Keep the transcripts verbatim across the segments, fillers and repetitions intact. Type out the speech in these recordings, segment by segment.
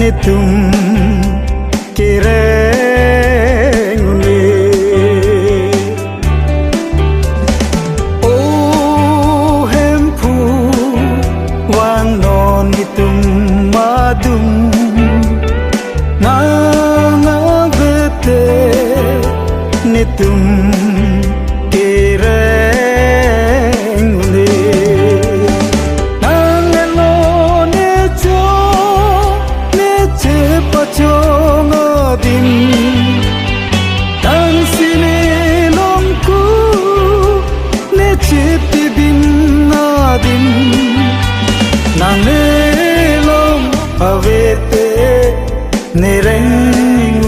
Netum kereng un-e. O Hemphu, vangnon netum adum. Nang avete netum kereng un-e. Nang elo necho nechepachong adim, nangsi nelong ku nechepibin adim, nang nelong avete nereng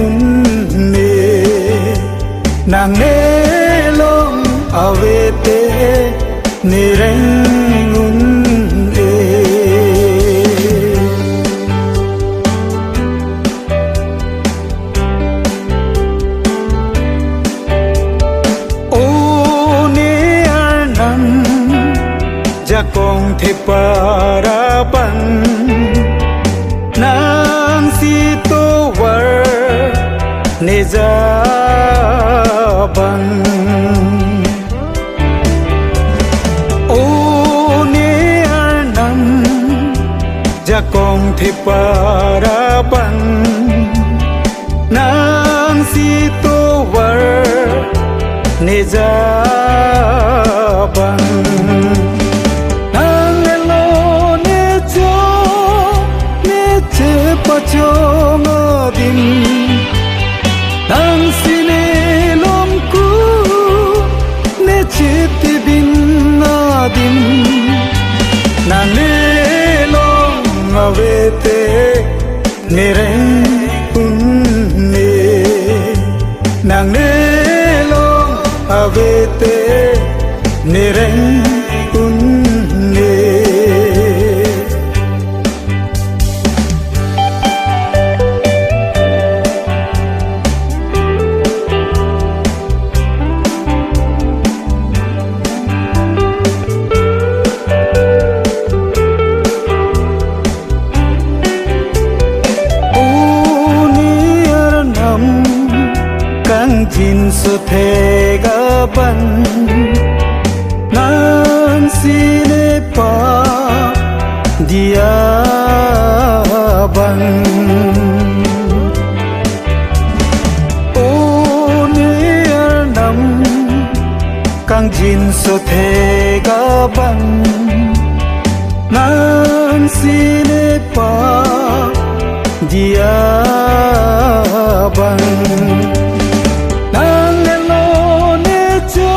un-e. Nang nelong avete nereng un-e. O ne Arnam, jakong thepar abang, nangsi tovar ne ja abang. O ne Arnam, jakong thepar abang, nangsi tovar ne ja abang. Nang elo necho nechepachong adim, nangsi nelong ku nechepibin adim, nang nelong avete nereng un-e. Nang nelong avete nereng un-e. O ne Arnam, kangjinso thek abang, nangsi nepap diya abang. O ne Arnam, kangjinso thek abang, nangsi nepap diya abang. Nang elo necho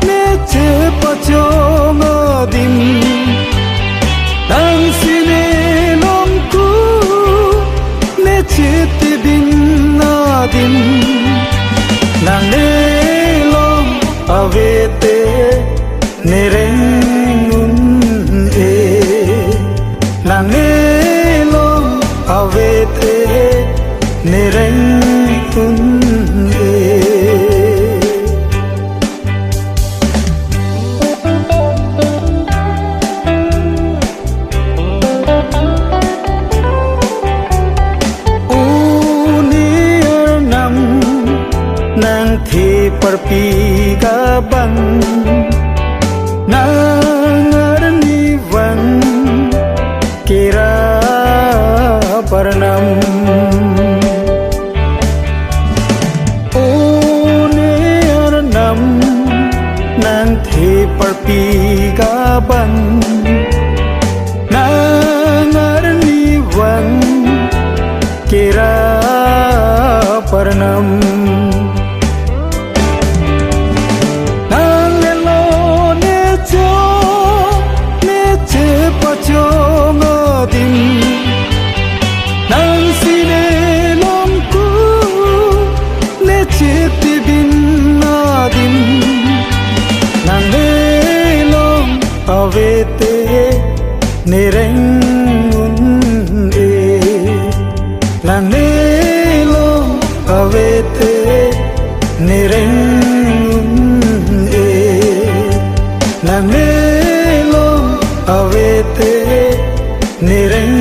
nechepachong adim, nangsi nelong ku nechepibin adim, nang nelong avete nereng un-e. Nang nelong avete nereng un-e. O ne Arnam, nang theparpik abang, nang arnivang kerap Arnam. O ne Arnam, nang theparpik abang, nang arnivang kerap Arnam. Nang elo necho nechepachong adim, nangsi nelong ku nechepibin adim, nang nelong avete nereng un-e. Nang nelong avete nereng un-e. Nang nelong avete nereng